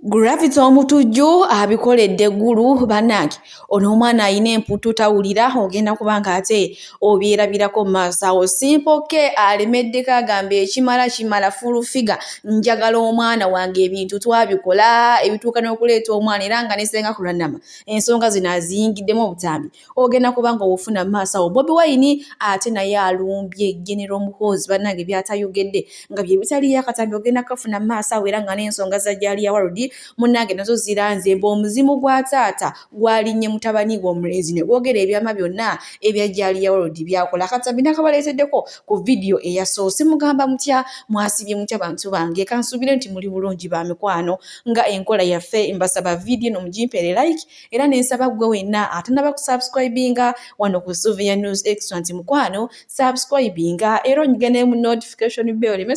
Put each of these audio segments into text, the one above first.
Gravity Omutujju abikoledde Ggulu bannange ono omwana alina emputtu tawulira ogenda kuba ng'ate obyerabirako mu maaso awo. Simple K alemeddeko agamba ekimala kimala full figure njagala omwana wange ebintu twabikola ebituuka n'okuleeta omwana era nga ne Ssenga Kulannama ensonga zino aziyingiddemu obutambi ogenda kuba nga obufuna mu maaso awo. Bobi Wine ate naye alumbye General Muhoozi bannange by'atayogedde nga bye bitaliiyo akatambi ogenda kukafuna mu maaso awo era nga n'ensonga za Jalia World munnange nazo ziranze mbu omuzimu gwa taata gwalinnye mutabani we omulenzi ne gwogera ebyama byonna ebya Jalia World by'akola. Akatambi nakabaleeteddeko ku vidiyo eyasoose. Mugamba mutya? Mwasibye mutya bantu bange? Kansuubire nti muli bulungi ba mikwano nga enkola yaffe. Mbasaba vidiyo eno mugimpeere like era nensaba gwe wenna atanaba kusubscribinga wano ku Sylvia News Extra nti mukwano subscribinga era onyige ne mu notification bell oleme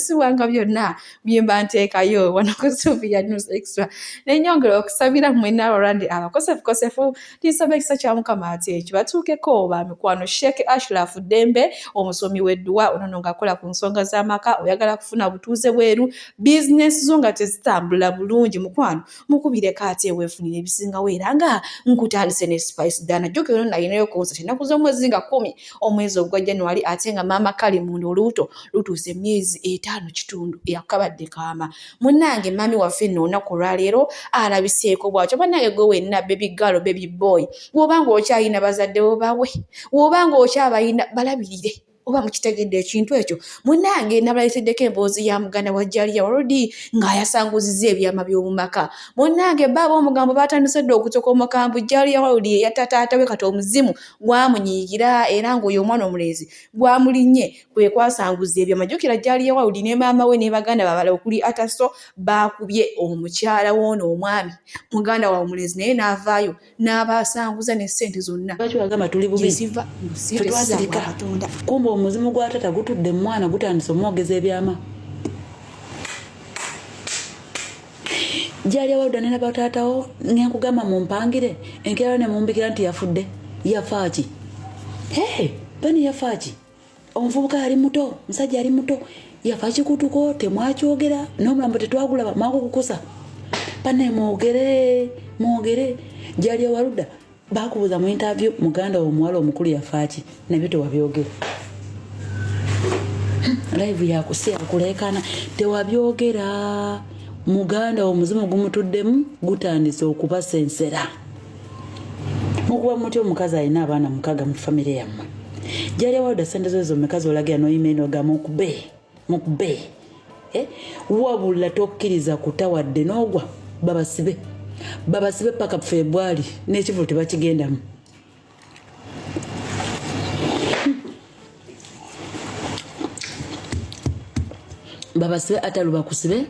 byonna byemba nteekayo wano ku Sylvia News Extra. Nenyongera okusabira mwenna abalwadde abakosefukosefu tinsaba ekisa kya Mukama ate kibatuukeko ba mikwano. Sheikh Ashraf Ddembe omusomi w'edduwa ono no ng'akola ku nsonga z'amaka, oyagala kufuna butuuze bweru, bizinensi zo nga tezitambula bulungi mukwano mukubireko ate weefunire ebisingawo era nga nkutandise ne Spice Diana. Jjukira ono nalinayo concert ennaku z'omwezi nga 10 omwezi ogwa January ate nga maama Kale munda olubuto lutuuse emyezi 5 kitundu eyakabadde kaama. Munnange maami waffe nno olunaku olwaleero alabiseeko bw'atyo. Bannange gwe wenna baby girl, baby boy, bw'oba ng'okyalina bazadde bo bawe, bw'oba ng'okyabalina balabirire oba mukitegedde ekintu ekyo. Munnange nabaleeteddeko emboozi ya muganda wa Jalia World ng'ayasanguzizza ebyama by'omu maka. Munnange bo ab'omugambo baatandise dda okutokomoka mbu Jalia World eyatta taata we kati omuzimu gwamunyiigira era ng'oyo omwana omulenzi gwamulinnye kwe kwasanguza ebyama. Jjukira Jalia World ne maama we ne baganda be abalala okuli Ataso baakubye omukyala w'ono omwami muganda waabwe omulenzi naye n'avaayo n'abasanguza ne ssente zonna. Lwaki wagamba tuli bubi? Gye ziva mbu ssente si za Twasirika. Bwakatonda. Kumbe omuzimu gwa taata gutudde mu mwana gutandise omwogeza ebyama. Gyali awaludda ne naba taatawo ngenkugamba mumpangire enkeera ne mumbikira nti yafudde. Yafa ki? Hey, bani yafa ki? Omuvubuka yali muto, musajja yali muto, yafa kikutuko temwakyogera n'omulambo tetwagulaba mwagukukusa. Bane mwogere, mwogere. Gyali awaludda bakubuuza mu interview muganda wo omuwala omukulu yafa ki nabyo tewabyogera. Live yakusi yakuleekaana tewabyogera. Muganda wo omuzimu gumutuddemu gutandise okubasensera. Mukuba mutya omukazi alina abaana 6 mu famire yammwe? Gyali awaludda ssente zo ezo mmeka z'olagira n'oyima eno ogamba mukube, mukube. Wabula tokkiriza kuta wadde n'ogwa babasibe. Babasibe paka Febwali n'ekivvulu tebakigendamu. Babasibe atalu bakusibe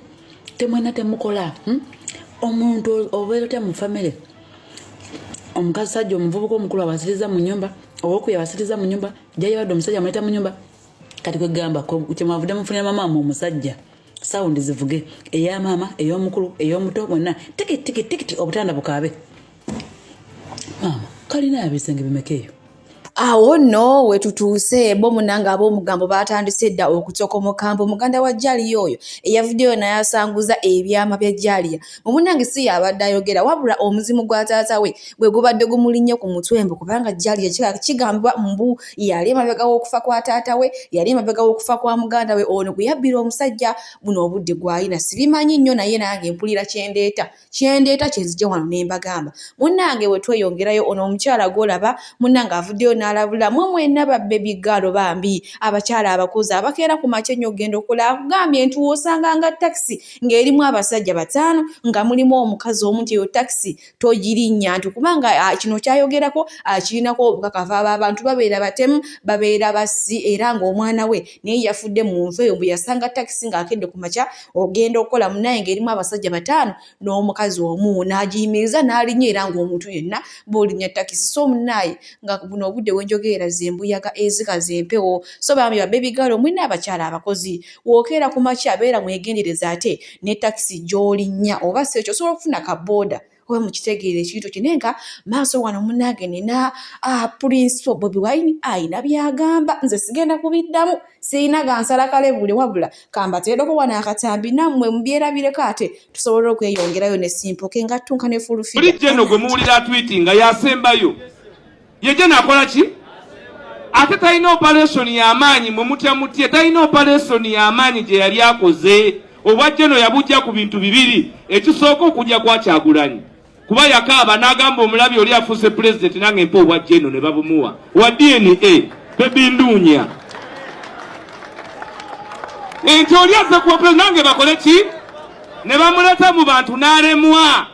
temwena temukola. Omuntu obeera otya mu famire? Omukazi sajja omuvubuka omukulu abasiriza mu nnyumba, owokubiri abasiriza mu nnyumba, jjajja wadde omusajja amuleeta mu nnyumba. Kati kwegamba kyemwavudde mufunira maama wammwe omusajja, sawundi zivuge eya maama, ey'omukulu, ey'omuto, bonna tikiti tikiti tikiti obutanda bukaabe. Maama kalina yabisenge bimeka eyo? Awo nno we tutuuse bo munnange ab'omugambo baatandise dda okutokomoka mbu muganda wa Jalia oyo eyavuddeyo n'ayasanguza ebyama bya Jalia. Mu munnange si y'abadde ayogera wabula omuzimu gwa taata we gwe gubadde gumulinnye ku mutwe mbu kubanga Jalia kigambibwa mbu yali emabega w'okufa kwa taata we, yali emabega w'okufa kwa muganda we ono gwe yabbira omusajja buno obudde gw'alina. Sibimanyi nnyo naye nange mpulira kye ndeeta. Kye ndeeta kye nzija wano ne mbagamba. Munnange bwe tweyongerayo ono omukyala gw'olaba munnange avuddeyo n'alabula mmwe mwenna ba baby girl bambi abakyala abakozi abakeera ku makya ennyo okugenda okukola akugambye nti w'osanga nga takisi ng'erimu abasajja 5 nga mulimu omukazi omu nti eyo takisi togirinnya nti kubanga kino ky'ayogerako akirinako obukakafu abo abantu babeera batemu babeera bassi era ng'omwana we naye yafudde mu nfa eyo bwe yasanga takisi ng'akedde ku makya ogenda okukola munnaye ng'erimu abasajja 5 n'omukazi omu n'agiyimiriza n'alinnya era ng'omuntu yenna bw'olinnya takisi. So munnaye nga buno obudde we njogerera ze mbuyaga ezikaza empewo. So bambi ba baby girl mwenna abakyala abakozi w'okeera ku makya beera mwegendereza ate ne takisi gy'olinnya oba si ekyo osobola okufuna ka booda Oba mukitegeera ekintu kyo. Naye nga maaso wano munnange nina Prince Bobi Wine ayina by'agamba, nze sigenda kubiddamu, sirina gansala kalebule, wabula kambateereko wano akatambi nammwe mubyerabireko ate tusobole okweyongerayo ne Simple K nga ttunka ne Full Figure. Bulijjo eno gwe muwulira atwitinga y'asembayo. Ye Gen akola ki? Ate talina operation y'amaanyi, mwe mutya mutye, talina operation y'amaanyi gye yali akoze. Obwa Gen yabujja ku bintu bibiri. Ekisooka okujja kwa Kyagulanyi, kuba yakaaba n'agamba omulabi oli afuuse pulezidenti nange mpa obwa Gen, ne babumuwa wa DNA bebinduunya nti oli azze kuwa pulezidenti nange bakole ki, ne bamuleeta mu bantu n'alemwa,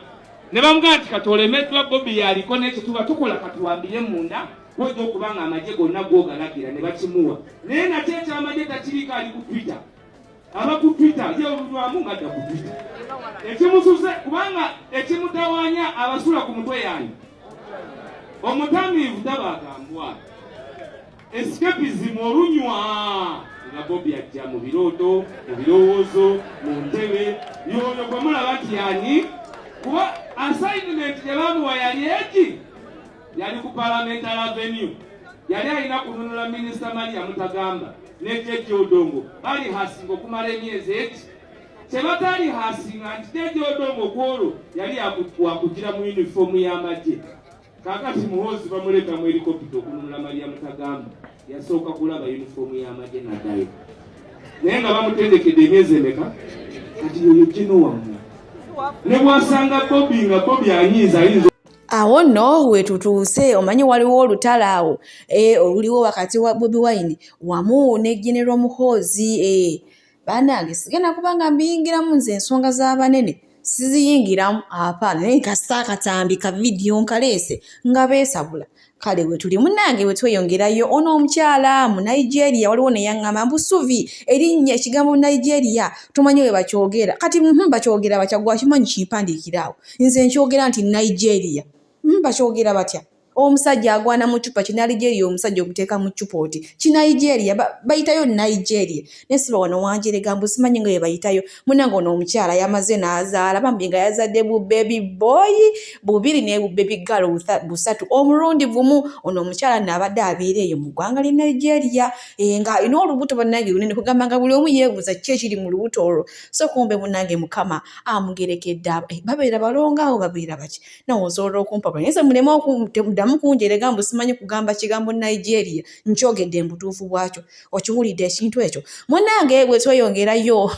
ne bamugamba nti kati olemeddwa, Bobi yaliko n'ekyo tuba tukola katuwambire munda wojja okuba nga amagye gonna gwogalagira, ne bakimuwa. Naye nakyo ekyamagye takiriko, ali ku Twitter, aba ku Twitter ye olulwamu ng'adda ku Twitter. Ekimusuze kubanga ekimutawaanya abasula ku mutwe yange omutamiivu tabaagambwa escapism olunywa nga Bobi ajja mu birooto, mu birowoozo, mu ntebe yoyo gwe mulaba nti yani, kuba assignment gye bamuwa yali egi, yali ku Parliamentary Avenue, yali alina kununula Minisita Maria Mutagamba ne Jeje Odongo. Bali hasinga okumala emyezi egi kyebataali hasinga nti Jeje Odongo kwolwo yali wakugira mu uniform y'amagye. Kaakati Muhoozi bamuleeta mu helicopter okununula Maria Mutagamba, yasooka kulaba uniform y'amagye naddayo, naye nga bamutendekedde emyezi emeka? Kati yoyo Gino wammwe ne bwasanga Bobi nga Bobi anyiiza ayinza Awo nno wetutuuse. Omanyi waliwo olutalo awo oluliwo wakati wa Bobi Wine wamu ne General Muhoozi. Bannange, sigenda kuba nga mbiyingiramu nze, ensonga z'abanene siziyingiramu apaana, naye kasita akatambi ka vidiyo nkaleese nga beesabula. Kale we tuli munnange, we tweyongerayo, ono omukyala mu Nigeria waliwo neyaŋŋamba mbu Suvi erinnya ekigambo Nigeria tumanyi we bakyogera. Kati bakyogera batya? Gwe akimanyi kimpandiikire awo. Nze nkyogera nti Nigeria. Bakyogera batya? Omusajja agwana mu ccupa Kinigeria, omusajja omuteeka mu ccupa oti Kinigeria bayitayo Nigeria, naye siba wano wanjerega mbu simanyi nga bwe bayitayo. Munnange, ono omukyala yamaze n'azaala bambi, nga yazadde bu baby boy bubiri ne bu baby girl busatu omulundi gumu. Ono omukyala nno abadde abeera eyo mu ggwanga ly'e Nigeria, ng'alina olubuto bannange lunene, kugamba nga buli omu yeebuuza kiki ekiri mu lubuto olwo. So kumbe munnange Mukama amugerekedde. Babeera balongo abo, babeera baki? Nawe osobola okumpabula, naye nze muleme okuddamu kunjerega mbu simanyi kugamba kigambo Nigeria. Nkyogedde mu butuufu bwakyo. Okiwulidde ekintu ekyo munnange? Bwe tweyongerayo,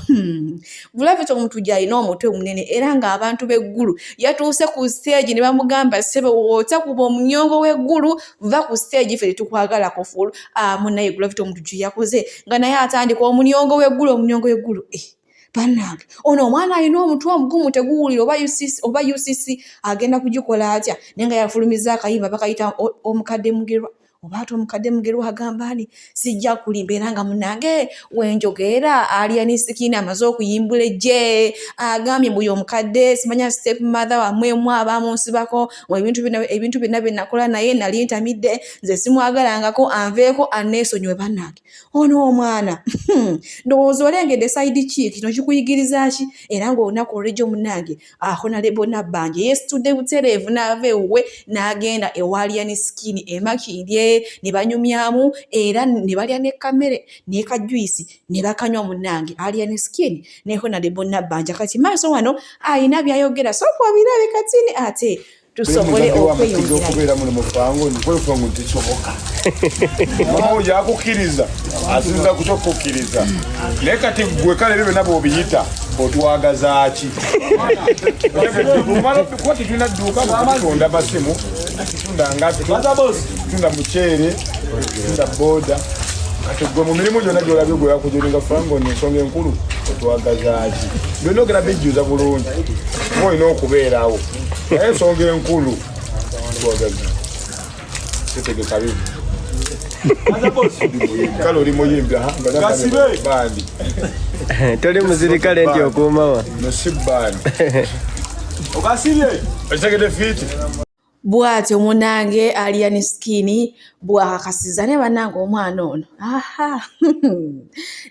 Gravity Omutujju alina omutwe munene, era ng'abantu b'eggulu yatuuse ku stage ne bamugamba, "Ssebo, w'otakuba omunyongo w'eggulu, va ku stage, ffe tetukwagalako full." Munnaye, Gravity Omutujju yakoze nga naye atandika omunyongo w'eggulu, omunyongo w'eggulu. Bannange, ono omwana alina omutwe omugumu teguwulira, oba UCC, oba UCC agenda kugikola atya? Naye nga yafulumizza akayimba bakayita Omukadde Mugerwa, oba ate Omukadde Mugerwa agamba ani, sijja kulimba. Era nga munnange wenjogeera, Alien Skin amaze okuyimbula ejje, agambye mbu omukadde simanya step mother wammwe mu abamunsibako ebintu byonna bye nakola naye nali ntamidde, nze simwagalangako, anveeko anneesonyiwe. Bannange, ono omwana ndowooza olengedde side ki? Kino kikuyigiriza ki? Era ng'olunaku olw'ejjo munnange Honorable Nabbanja yeesitudde butereevu n'ava ewuwe n'agenda ewa Alien Skin e Makindye ne banyumyamu, era ne balya ne kamere ne kajuice ne bakanywa. Munnange, Alien Skin ne Honorable Nabbanja kati maaso wano ayina by'ayogera, sooka obirabe katini ate tusobole okweyongerayo. Okubeera muno mufango nkwefango tekisoboka. Mama oyo akukkiriza asinza kutya okukkiriza, naye kati gwe kale ebyo byonna bw'obiyita otwagaza ki? Kuba tetulina dduuka, tutunda masimu, tutunda ngatto, tutunda muceere, tutunda boda. Kati gwe mu mirimu gyonna gyolabye gwe yakujolinga fango, ensonga enkulu otwagaza ki? Byonna ogenda bijjuza bulungi kuba olina okubeerawo, naye ensonga enkulu otwagaza tetegeka bivu. Kale oli muyimbi bandi. Toli muzirikale nti okuumawa. No, si bandi. Okitegedde fiiti. Bwatyo munange Alien Skin bwakakasiza naye banange omwana ono aha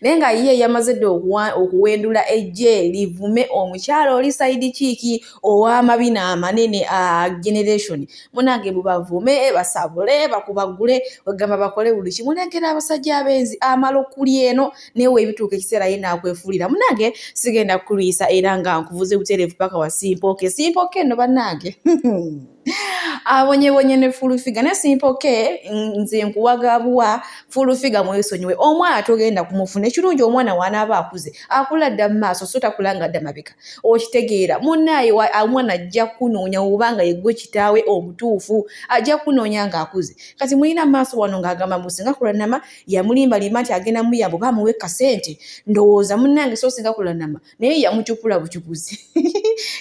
naye nga ye yamaze dda okuwendula eggye livume omukyala oli side chick ow'amabina amanene a generation munange bubavume basabule bakubagule ogamba bakole buli kimu nengera abasajja abenzi amala okulya eno naye webituuka ekiseera ye naakwefuulira munange sigenda kukulwisa era nga nkuvuze butereevu paka wa Simple Kay. Simple Kay nno bannange abonyebonye ne Full Figure ne Simple Kay nze nkuwagabuwa Full Figure mwesonyiwe omwana togenda kumufuna ekirungi omwana wanaaba akuze akula dda mu maaso so takula nga dda mabega okitegeera munnaaye omwana ajja kunoonya obanga yeggwe kitaawe omutuufu ajja kunoonya ng'akuze kati mulina maaso wano ng'agamba mbu singa kulanama yamulimbalimba nti agenda muyamba oba amuwe kasente ndowooza munnange so singa kulanama naye yamucupula bucupuzi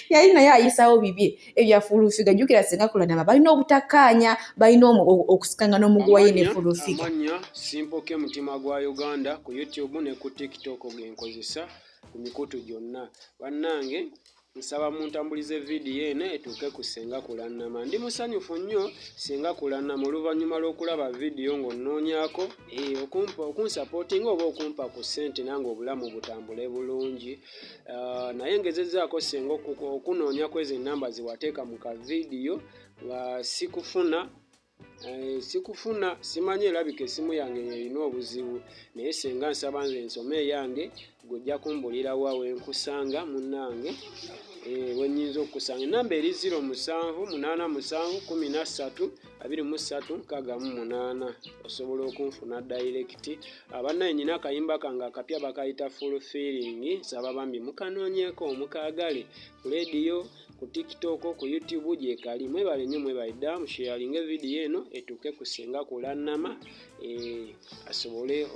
yali naye ayisawo bibye ebya Full Figure jjukira singa kulanama balina obutakkaanya balina okusikanga n'omuguwa ye ne Full Figure. Amannya Simple Kay Mutima gwa Uganda ku YouTube ne ku TikTok genkozesa ku mikutu gyonna. Bannange nsaba muntambulize vidiyo eno etuuke ku Ssenga Kulannama. Ndi musanyufu nnyo Ssenga Kulannama oluvannyuma lw'okulaba vidiyo ng'onnoonyaako okumpa okunsapootinga oba okumpa ku ssente nange obulamu butambule bulungi. Naye ngezezzaako Ssenga okunoonya ku ezo ennamba ze wateeka mu kavidiyo nga sikufuna. Sikufuna simanyi erabika essimu yange y'erina obuzibu naye ssenga nsaba nze nsome eyange gwe ojja kumbulira wa we nkusanga munnange we nnyinza okukusanga. Ennamba eri 0 7 8 7 13 23 68 osobola okunfuna direct. Abannaye nnina akayimba kange akapya bakayita Full Feeling nsaba bambi mukanoonyeeko mukaagale ku leediyo ku TikTok ku YouTube gyekali. Mwebale nnyo mwebale dda musharinge vidiyo eno etuuke ku Ssenga Kulannama asobole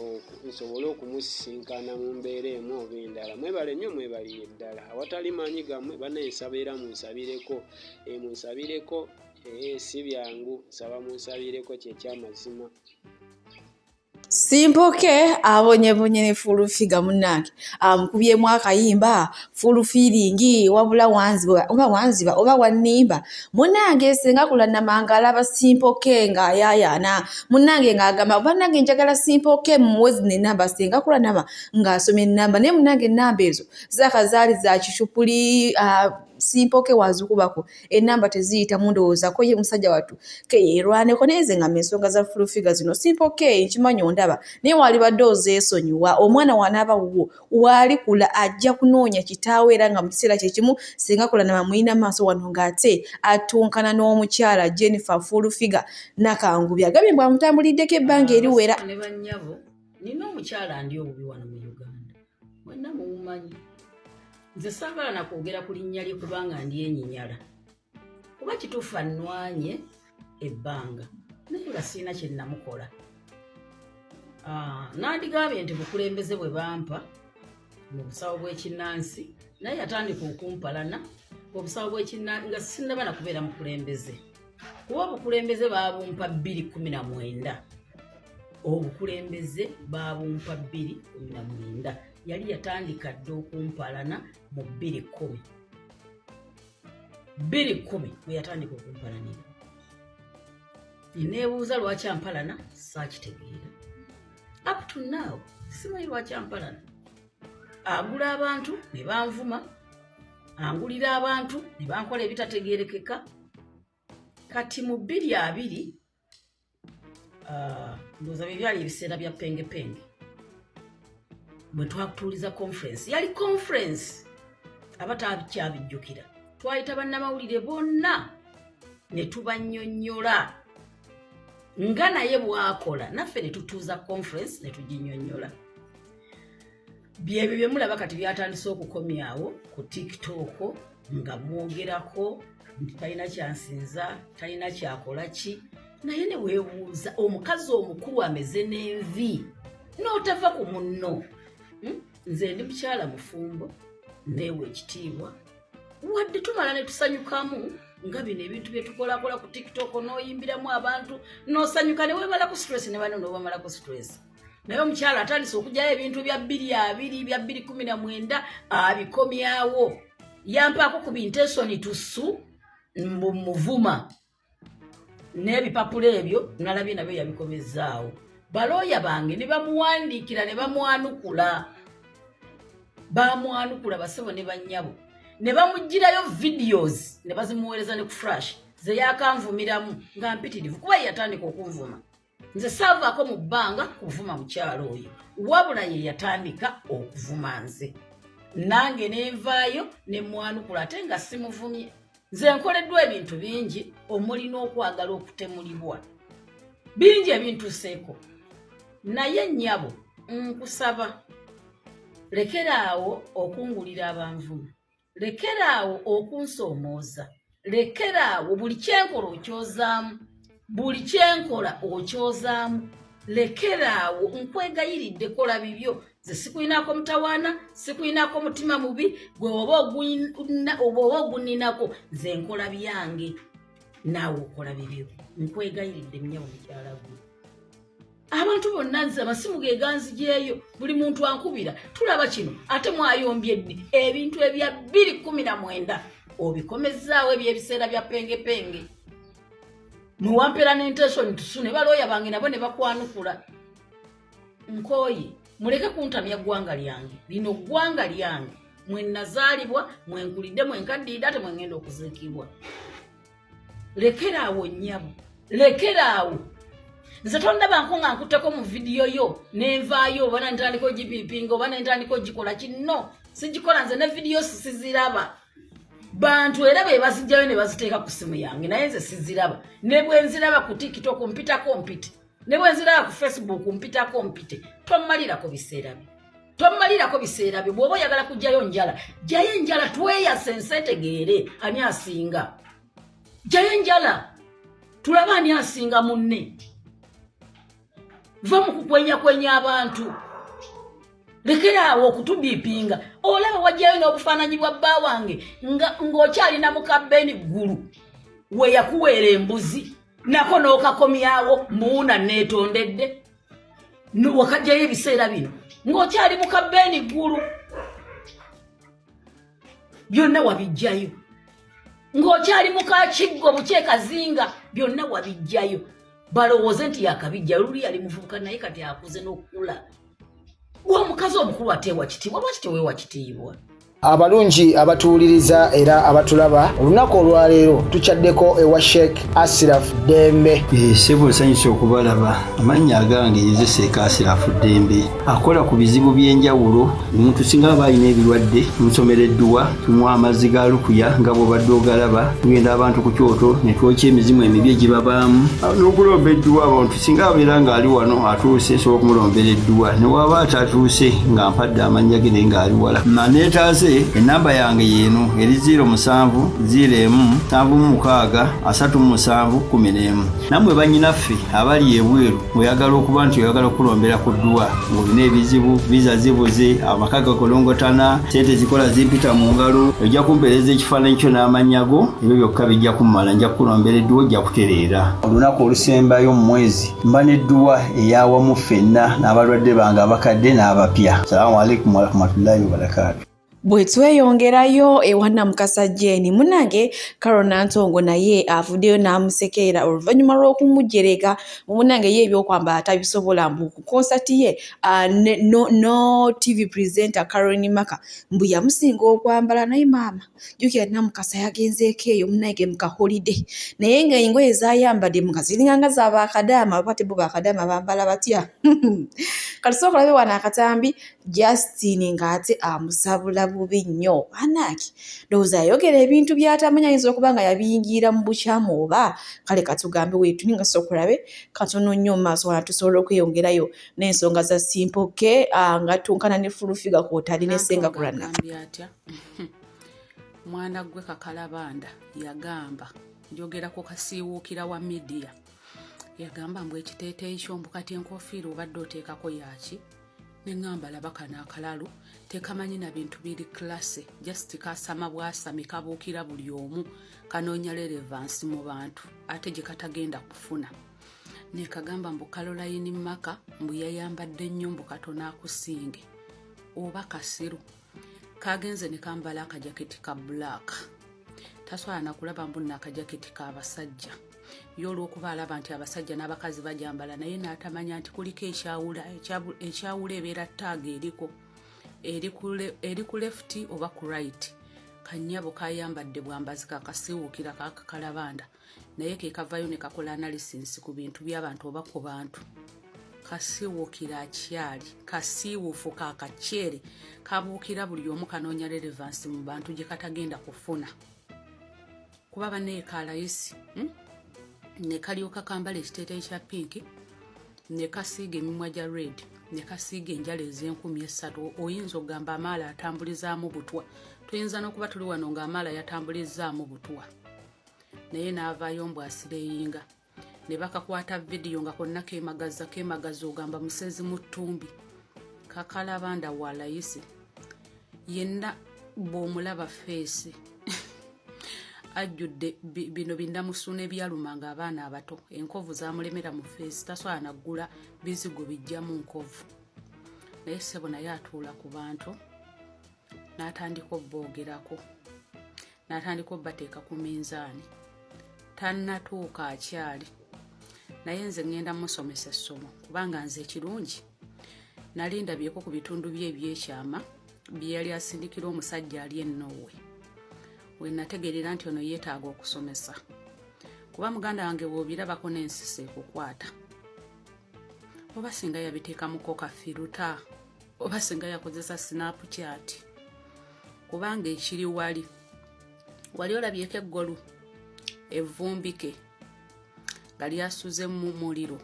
nsobole okumusisinkana mu mbeera emu oba endala. Mwebale nnyo mwebalire ddala awatali maanyi gammwe bannaye nsaba era munsabireko munsabireko si byangu nsaba munsabireko kyekyamazima. Simple Kay abonyebonye ne Full Figure munnange amukubyemu akayimba Full Feeling wabula wanziba oba wanziba oba wannimba munnange singa kulanama ng'alaba Simple Kay ng'ayaayaana munnange ng'agamba bannange njagala Simple Kay mumuwe zino ennamba singa kulanama ng'asoma ennamba naye munnange ennamba ezo zaaka zaali za kicupuli Simple Kay wazikubako ennamba teziyitamu ndowooza ko ye musajja wattu ke yeerwaneko naye nze ngamba ensonga za Full Figure zino Simple Kay nkimanyi ondaba naye walibadde ozeesonyiwa omwana wanaaba wuwo waalikula ajja kunoonya kitaawe era nga mu kiseera kye kimu singa kulanama mulina maaso wano ng'ate atunkana n'omukyala Jennifer Full Figure Nakangubi agambye mbu amutambuliddeko ebbanga eriwera. Ne bannyabo nina omukyala ndi obubi wano mu Uganda mwenna mumumanyi nze saagala nakwogera ku linnya lye kubanga ndi enyinyala kuba kituufu annwanye ebbanga naye nga sirina kye namukola. Nandigambye nti bukulembeze bwe bampa mu busawo bw'ekinnansi naye yatandika okumpalana obusawo bw'ekinnansi nga sinnaba na kubeera mukulembeze kuba obukulembeze baabumpa 2019 obukulembeze baabumpa 2019 yali yatandika dda okumpalana mu 2010 2010 bwe yatandika okumpalanira neebuuza lwaki ampalana saakitegeera up to now simanyi lwaki ampalana agula abantu ne banvuma angulira abantu ne bankola ebitategeerekeka kati mu 2020 ndowooza bye byali ebiseera bya pengepenge bwe twatuuliza conference yali conference abatakyabijjukira twayita bannamawulire bonna ne tubannyonnyola nga naye bw'akola naffe ne tutuuza conference ne tuginnyonnyola byebyo bye mulaba kati byatandise okukomyawo ku TikTok nga mwogerako nti talina kyansinza talina kyakola ki naye ne weebuuza omukazi omukulu ameze n'envi n'otava ku munno. Nze ndi mukyala mufumbo neewa ekitiibwa wadde tumala ne tusanyukamu nga bino ebintu bye tukolakola ku TikTok n'oyimbiramu abantu n'osanyuka ne weemalako stress ne banno n'obamalako stress naye omukyala atandise okugyayo ebintu bya 2020 bya 2019 abikomyawo yampaako ku bintu ensoni tusu mbu muvuma. N'ebipapula ebyo nalabye nabyo yabikomezzaawo. Balooya bange ne bamuwandiikira ne bamwanukula, bamwanukula basebo ne bannyabo, ne bamuggyirayo videos ne bazimuweereza ne ku flash ze yakanvumiramu nga mpitirivu, kuba ye yatandika okunvuma. Nze saavaako mu bbanga kuvuma mukyalo oyo, wabula ye yatandika okuvuma nze, nange nenvaayo ne mwanukula ate nga simuvumye. Nze nkoleddwa ebintu bingi omuli n'okwagala okutemulibwa, bingi ebintuuseeko, naye nnyabo nkusaba lekeraawo okungulira abanvuma, lekeraawo okunsoomooza, lekeraawo buli kyenkola okyozaamu, buli kyenkola okyozaamu, lekeraawo, nkwegayiridde, kola bibyo. Nze sikulinako mutawaana, sikulinako mutima mubi, gwe oba oguninako, nze nkola byange naawe okola bibyo. Nkwegayiridde nnyabo mukyala gwe. Abantu bonna nze amasimu ge ganzijeeyo, buli muntu ankubira, tulaba kino ate mwayombye ddi ebintu ebya 2019 obikomezzaawo ebyebiseera bya pengepenge mwewampera n'intention tusu ne balooya bange nabo ne bakwanukula. Nkooye, muleke kuntamya ggwanga lyange lino, ggwanga lyange mwe nazaalibwa, mwe nkulidde, mwe nkaddiidde, ate mwe ngenda okuziikibwa. Lekeraawo nnyabo, lekeraawo. Nze tondabanko nga nkutteko mu vidiyo yo nenvaayo oba nentandika ogipipinga oba nentandika ogikola kinno, sigikola nze ne vidiyo siziraba. Bantu era be bazijjayo ne baziteeka ku simu yange, naye nze siziraba. Ne bwe nziraba ku TikTok mpitako mpite, ne bwe nziraba ku Facebook mpitako mpite. Tommalirako biseera byo, tommalirako biseera byo. Bw'oba oyagala kujjayo njala, jjayo enjala, tweyase ensi etegeere ani asinga. Jjayo enjala tulabe ani asinga munne. Va mu kukwenyakwenya abantu, lekeraawo okutubipinga. Olaba wajjayo n'obufaananyi bwa bba wange ng'okyalina mukabbeni ggulu we yakuweera embuzi, nako n'okakomyawo muwuna neetondedde, wakajjayo ebiseera bino ng'okyali mukabbeni ggulu, byonna wabijjayo ng'okyali mukakiggo bukyekazinga, byonna wabijjayo. Balowooze nti yakabijjayo luli yali muvubuka, naye kati akuze n'okukula. Omukazi omukulu ateewa kitiibwa, lwaki teweewa kitiibwa? Abalungi abatuwuliriza era abatulaba, olunaku olwaleero tukyaddeko ewa Sheikh Asiraf Ddembe. Ssebo, nsanyusa okubalaba. Amannya agange nze Sheikh Asirafu Ddembe, akola ku bizibu by'enjawulo. Omuntu singa aba alina ebirwadde, tumusomera edduwa, tumuwa amazzi ga lukuya nga bw'obadde ogalaba. Tugenda abantu ku kyoto ne twokya emizimu emibi egibabaamu n'okulomba edduwa. Abantu singa abeera ng'ali wano atuuse, nsobola okumulombera edduwa, ne waba atatuuse nga mpadde amannya ge naye ng'ali wala naneetaase. Enamba yange yeeno eri 07 01 76 37 11. Nammwe bannyinaffe abali ebweru, ng'oyagala okuba nti oyagala okulombera ku dduwa, ng'olina ebizibu, viza zibuze, amaka gakolongotana, sente zikola zimpita mu ngalo, ojja kumpeereza ekifaananyi kyo n'amannya go, ebyo byokka bijja kummala, nja kukulombera edduwa, ojja kutereera. Olunaku olusembayo mu mwezi mba n'edduwa eyawamu ffenna n'abalwadde bange abakadde n'abapya. Salaamu alaikum warahmatullahi wabarakaatu. Bwe tweyongerayo ewa Namukasa Jane, munnange Carol Nantongo naye avuddeyo n'amusekerera oluvannyuma lw'okumujerega. Munnange ye ebyokwambala tabisobola, mbu ku konsati ye no, no TV presenter Caroline Maka mbu yamusinga okwambala. Naye maama, jjukira Namukasa yagenzeeko eyo munnange mu ka holiday, naye nga engoye z'ayambadde nga ziringa nga za baakadaama, oba te bo baakadaama bambala batya? Kati sooka olabe wano akatambi Justine ng'ate amusabula bubi nnyo. Anaki ndowooza yayogera ebintu by'atamanyi, ayinza okuba nga yabiyingirira mu bukyamu oba kale katugambe weetuli nga sooka olabe katono nnyo mu maaso wano tusobola okweyongerayo n'ensonga za Simple K nga tunkana ne Full Figure kw'otali ne Ssenga Kulana. Atya mwana gwe kakalabanda yagamba njogera ku kasiiwuukira wa media, yagamba mbu ekiteeteeyi kyombu kati enkofiira obadde oteekako yaki? Neŋŋamba laba kano akalalu tekamanyi na bintu biri classy, just kasama bwasami, kabuukira buli omu, kanoonya relevance mu bantu ate gye katagenda kufuna. Nekagamba mbu Caroline Maka mbu yayambadde nnyo, mbu katono akusinge. Oba kasiru kagenze ne kambala akajaketi ka black, taswala nakulaba mbu nno akajaketi k'abasajja. Ye olw'okuba alaba nti abasajja n'abakazi bajambala, naye n'atamanya nti kuliko ekyawula, ekyawula ebeera taaga eriko eri ku left oba ku right. Kannyabo kayambadde bwambazi kakasiiwuukira kakakalabanda, naye ke kavayo ne kakola analysis ku bintu by'abantu oba ku bantu. Kasiiwuukira akyali kasiiwuufu kakakyere, kabuukira buli omu, kanoonya relevance mu bantu gye katagenda kufuna, kuba bannaye kalayisi, Ne kalyoka kambala ekiteeteeyi kya pink, ne kasiiga emimwa gya red, ne kasiiga enjala ez'enkumi essatu. Oyinza okugamba amaala atambulizaamu butwa. Tuyinza n'okuba tuli wano ng'amaala yatambulizaamu butwa, naye n'avaayo mbu asireyinga, ne bakakwata vidiyo nga konna keemagaza keemagaza, ogamba musezi mu ttumbi. Kakalabanda wa layisi yenna bw'omulaba face ajjudde bino binnamusuuna ebyalumanga abaana abato. Enkovu zamulemera mu face, tasobola naggula bizigo bijjamu nkovu. Naye ssebo, naye atuula ku bantu n'atandika obboogerako, n'atandika obbateeka ku minzaani. Tannatuuka, akyali. Naye nze ŋŋenda musomesa essomo, kubanga nze ekirungi nali ndabyeko ku bitundu bye ebyekyama bye yali asindikira omusajja ali e Norway, we nategeerera nti ono yeetaaga okusomesa. Kuba muganda wange, bw'obirabako n'ensisa ekukwata. Oba singa yabiteekamuko ka filter, oba singa yakozesa Snapchat, kubanga ekiri wali wali olabyeko eggolu evvumbike nga lyasuze mu muliro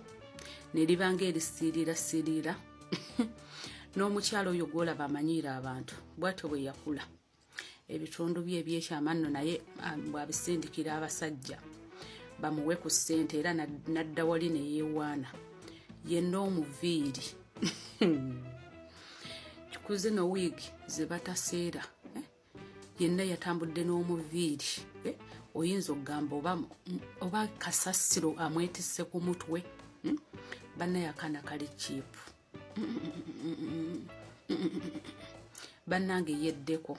ne liba ng'erisiirira siirira. N'omukyalo oyo gw'olaba amanyiira abantu, bw'atyo bwe yakula. Ebitundu bye ebyekyama nno naye bw'abisindikira abasajja bamuwe ku ssente, era nadda wali ne yeewaana yenna omuviiri kikuze no wiigi ze bataseera, eh? Yenna yatambudde n'omuviiri, eh? Oyinza okugamba oba kasasiro amwetisse ku mutwe, Bannaye, akaana kali cheap bannange. Yeddeko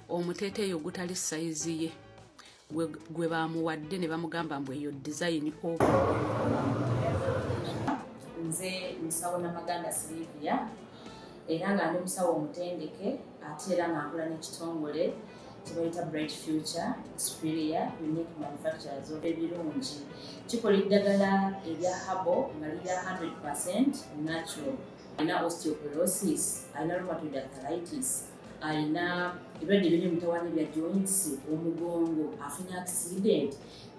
omuteeteeyo ogutali size ye gwe bamuwadde ne bamugamba mbu eyo design oba Nze musawo Namaganda Silivia, era nga ndi musawo omutendeke, ate era nga nkola n'ekitongole kyebayita Bright Future Superior Unique Manufacturers of ebirungi. Kikola eddagala erya herbal nga lirya 100 natural. Alina osteoporosis, alina rheumatoid arthritis, alina ebirwadde ebiri emutawaana ebya joints, omugongo, afunye accident,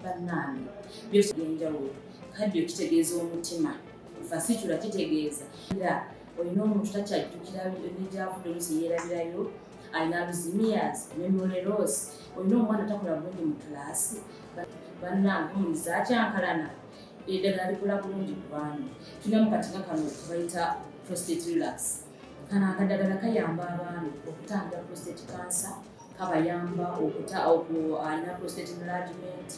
bannange, byose byenjawulo. Cardio kitegeeza omutima, vascular kitegeeza era olina omuntu takyajjukira negyavudde, oluusi yeerabirayo, alina Alzheimer's, memory loss, olina omwana takola bulungi mu kilaasi, bannange, hormones zakyankalana, eddagala likola bulungi ku baami. Tulinamu kati nga kano kebayita prostate relax. Kano akadagala kayamba abaami okutangira prostate cancer, kabayamba okuta alina prostate enlargement.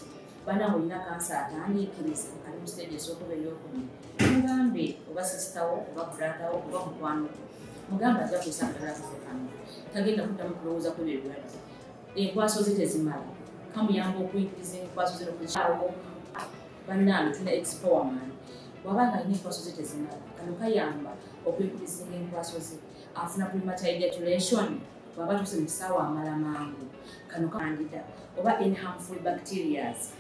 Bannange, olina kansa atandiikiriza, ali mu stage esooka oba eyokubiri, mugambe oba sister wo oba brother wo oba mukwano gwo, mugambe ajja kusa akadagala kaffe kano, tagenda kuddamu kulowooza ku ebyo ebirwadde. Enkwaso ze tezimala, kamuyamba okuyigiriza enkwaso ze nokukyawo. Bannange, tulina expowerman. Bw'aba nga alina enkwaso ze tezimala, kano kayamba okuyigirizinga enkwaso ze. Afuna premature ejaculation, bw'aba tuuse mu kisaawe amala mangu, kano candida oba any harmful bacterias.